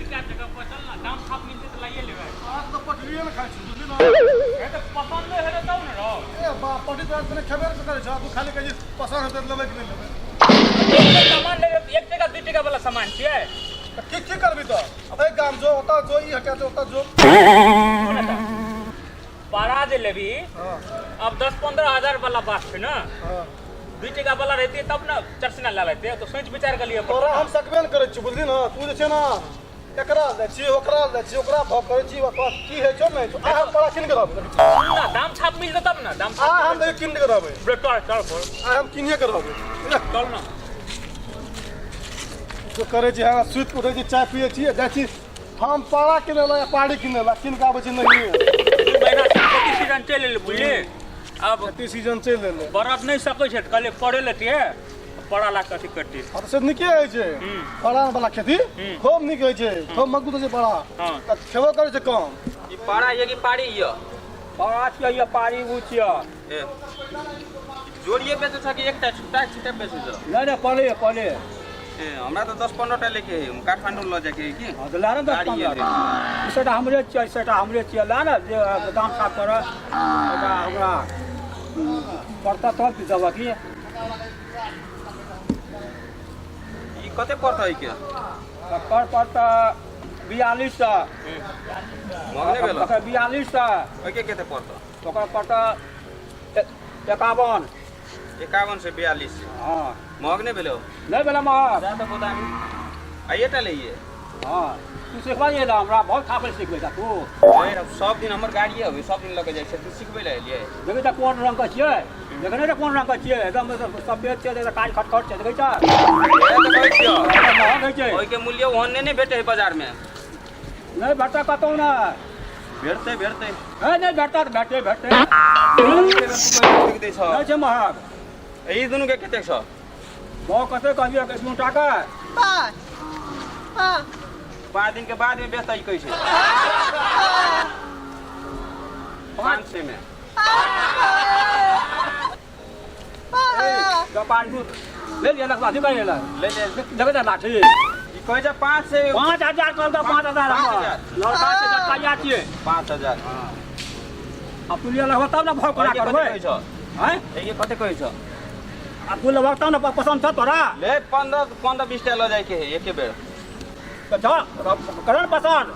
चारि जगह पर चल ना, दाम छाप मिलतै तऽ लाइए लेबै। अहाँ तऽ पटरिए ने खाइ छी, बुझली ने। हे तऽ पसन्द नहि हेतै तब ने रौ। ए बा, पटरी तोरा तने खेबे ने करै छह, तू खाली कहै छी पसन्द हेतै तऽ लेबै कि नहि लेबै। सामान लेबै, एक टका दू टका वाला सामान छियै। तऽ की की करबी तऽ? एहि गाम जो, ओतऽ जो, ई हटा जो, ओतऽ जो। पारा जे लेबी अब 10-15 हजार वाला बात छै ने। 2 टका वाला रहते तब ने चरसिना लए लेते, तो सोच विचार के लिए। तोरा हम सकबे ने करै छी, बुझली ने। तू जे छै ने एकरा जाइ छी, ओकरा जाइ छी, ओकरा भाव करै छी, ओकरा की होइ छौ नहि छौ। आ हम तोरा कीन के रहबै। ना, दाम छाप मिलतै तब ने दाम। आ हम देखियौ कीन के रहबै। चल चल बोल। आ हम कीनिए के रहबै। चल ना। जो करै छी, हँ, सुति उठै छी, चाय पियै छी, जाइ छी हम पारा किनै लए या पारी किनै लए, कीन के आबै छी। नहीं, 2 महीना से खेती सीजन चलि एलै, बुझली अब? खेती सीजन चलि एलै। बरद नहि सकै छै तऽ कहलियै पढ़े लेतियै, पढ़ा ला कथी करती। हँ, तऽ से नीके होइ छै। पारा वाला खेती खूब नीक होइ छै, खूब मजबूत होइ छै पारा। तऽ खेबो करै छै कम। ई पारा ये कि पारी ये? पारा छियै ये, पारी उ छियै। ए, जोड़िए बेचै छ कि एकटा छुट्टा छुट्टा बेचै छ? नहि नहि, पले पले। ए, हमरा तऽ 10-15 टा लेके है, काठमाडौँ लऽ जाके है की। हँ तऽ लए ने दस गाड़ी पंद्रह एलै। ई सबटा हमरे छियै, ई सबटा हमरे छियै। लए ने, जे दाम साफ करऽ ओकरा हमरा पड़तऽ तब कि देबऽ की। ई कते पड़तै के? तकर पड़तऽ 4200। महग नहि भेल? ओकर 4200। ओहिके कते पड़तै? ओकर पड़तऽ 51। 51 से 42? हँ। महग नहि भेलै? नहि भेलै महग। जा तऽ गोदाम आइएटा लैए। हँ, तू सिखबा दियै हमरा, बहुत थापै सिखबै छ तू। सब दिन हमर गाड़िए अबै, सब दिन लऽ के जाइ छै, तू सिखबै लए एलियै? देखै छ कोन रंग के छियै? देखै नहि कोन रंग के छियै? एकदम सफेद छै, एकदम काज खटखट छै, देखै छ? इएह तऽ कहै छियौ। महग होइ छै। ओहिके मूल्य ओहन नहि ने भेटै है बाजारमे। नहि भेटतै कतहु ने। भेटतै, भेटतै। है, नहि भेटत, भेटै भेटै। दै छ। नहि छै महग। ई दुनूके कतेक छ? भाव कते कहलियै? 1 टाका। 5 दिन के बाद में बेचतै, कहै छै 500 में। व्यापारी ले लिअ, लखवा अथी करै लए। ले ले। देखै छ लाठी? ई कहै छै 500। 5000 कहलकै, 5000। 5000। लड़का छै, लड़का छियै। 5000। आ तू लिअ लगभग तब ने भाव कोना ओहिके कते करबै? कहै छ? आँय? एहिके कते कहै छ? आ तू लगभग तब ने, पसन्द छ तोरा? ले, 15 15 20 टा लऽ जाइके है एके बेर। तऽ जा कर ने पसन्द।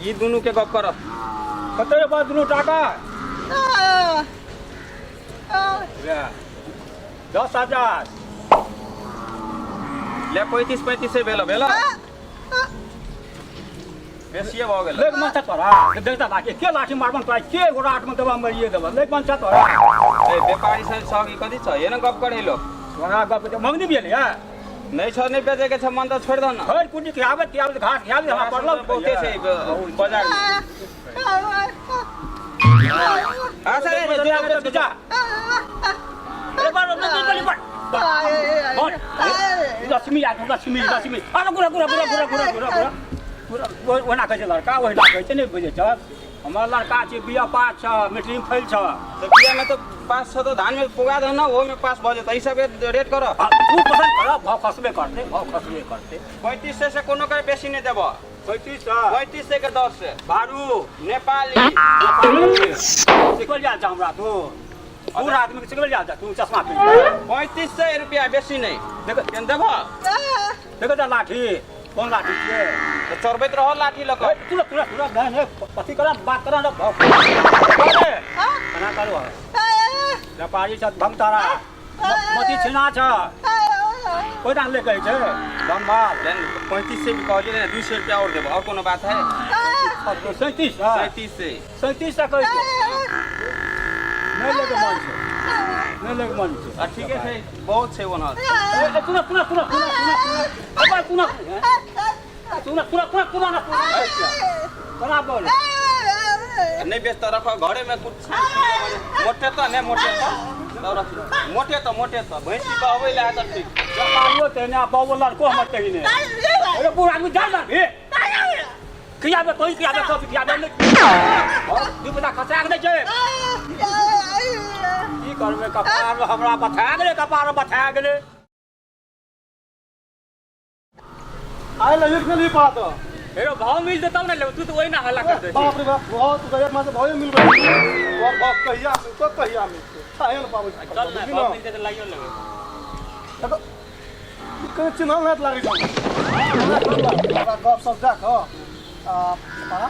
ई दुनू के गप कर। कते बाद दुनू टाका? 10,000। ले, 35 35 भेल, भेल, बेसिए भऽ गेल। लेक मन छ तोरा? देखता लाठी के लाठी मारबन तोरा, के गोरा हाथ में देबा, मरिए देबा। लेक मन छ तोरा? ए, व्यापारी से छ कि कथी छ? एना गप करे लोक? तोरा गप मंगनी भेल है। नहि छ, नहि बेचै के छ मन तऽ छोड़ि दह ने। हर कुंडी के आबत के आबत घास के आबत हमरा पड़ल। बहुते छै बाजार में। अच्छा रे, रे, जा जा अरे बार नहीं नहीं नहीं बोल। लक्ष्मी आ, लक्ष्मी, लक्ष्मी, अरे गुरा गुरा गुरा गुरा गुरा गुरा गुरा गुरा। ओना कहै छै लड़का, ओहिना कहै छै, नहि बुझै छ। हमर लड़का छै, बीए पास छ, मैट्रिक फेल छ। तऽ बिया में तऽ पास छ तऽ धान में पुगा दह ने, ओहो में पास भऽ जेतै। ई सब रेट कर। आ, तू पसंद कर, भाव खसबे करतै, भाव खसबे करतै। 3500 से कोनो के बेसी नहि देबह। 3500। 3500 के दर से। भारू। नेपाली। सिखल जा जा हमरा, तू बूढ़ आदमी के सिखल जा जा, तू चश्मा पहिन। 3500 रुपया, बेसी नहि। देख। केन देबह? देखो जा लाठी, कोन लाठी छियै? तऽ चढ़बैत रह लाठी लऽ कऽ। तुरंत तुरंत तुरंत। नहीं नहीं, पति करा, बात करा ना, भाव अरे कना करो। व्यापारी छ, भंग तारा मती छिना छ, कोई दान ले कहै छै धनबाद। 3500 भी कहलियै ने, 200 रुपया आओर देबो, आओर कोनो बात है? 37। 3700। 3700 कहै छै। नहि लेके मन छै, नहि लेके मन छै। आ ठीके छै, बहुत छै ओनहर। ए, सुन सुन सुन सुन सुन सुन सुन सुन सुन सुन ना, कोना बोल। नहि बेच तऽ रख घरेमे, कुछ मोटे तऽ नहि, मोटे तऽ तब रख, मोटे तऽ, मोटे तऽ भैंसी बहबै लए तऽ ठीक। व्यापारियो तेहने आ बाबो लड़को हमर तेहने। अरे बूढ़ आदमी जा ना हे, किया बे कोई किया बे सब किया बे, दू पैसा खसा के दै छै। की करबै, कपार हमरा बथा गेलै, कपार बथा गेलै। आइ लगे कि नहीं पात। हेरो भाव मिल जेतौ ने लेबै, तू तऽ ओहिना हल्ला कर दै छी। बाप रे बाप, भाव तो एक मास भाव मिलबै और भाव कहिया मिलतो, कहिया मिलतो खाए न पाबै छी। चल ने, भाव मिल जेतै लाइयो लेबै। कहीं चिन्हल नहि लागै छै। हमरा गप सब दए कऽ आ पारा।